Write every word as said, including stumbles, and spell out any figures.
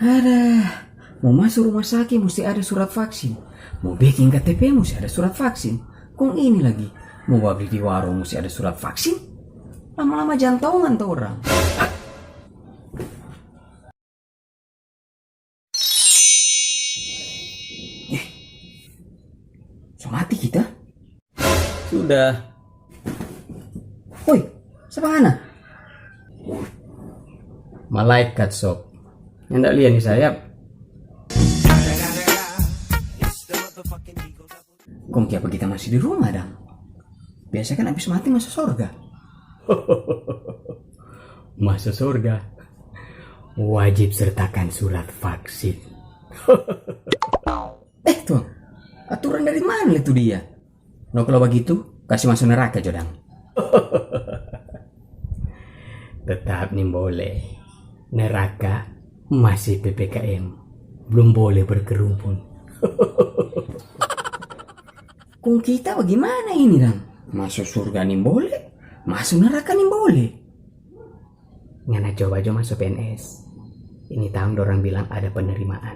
Ada, mo maso rumah saki musti ada surat vaksin. Mo beking K T P musti ada surat vaksin. Kong ini lagi, mo babli di warung musti ada surat vaksin. Lama-lama jantongan torang. Eh, so mati kita? Sudah. Woi, sapa ngana? Malaikat, Sob. Nyanda lia ni sayap. Kong kiapa kita masih di rumah, dang? Biasa kan abis mati maso sorga. Maso sorga, wajib sertakan surat vaksin. Eh, tuang, aturan dari mana le tu dia? No, kalau bagitu, kasi maso neraka jo, dang. Tetap nimbole. Neraka masih P P K M. Belum boleh berkerumun. Kong kita bagimana ini, dang? Maso surga nimbole, maso neraka nimbole. Ngana coba jo maso P N S. Ini taong dorang bilang ada penerimaan.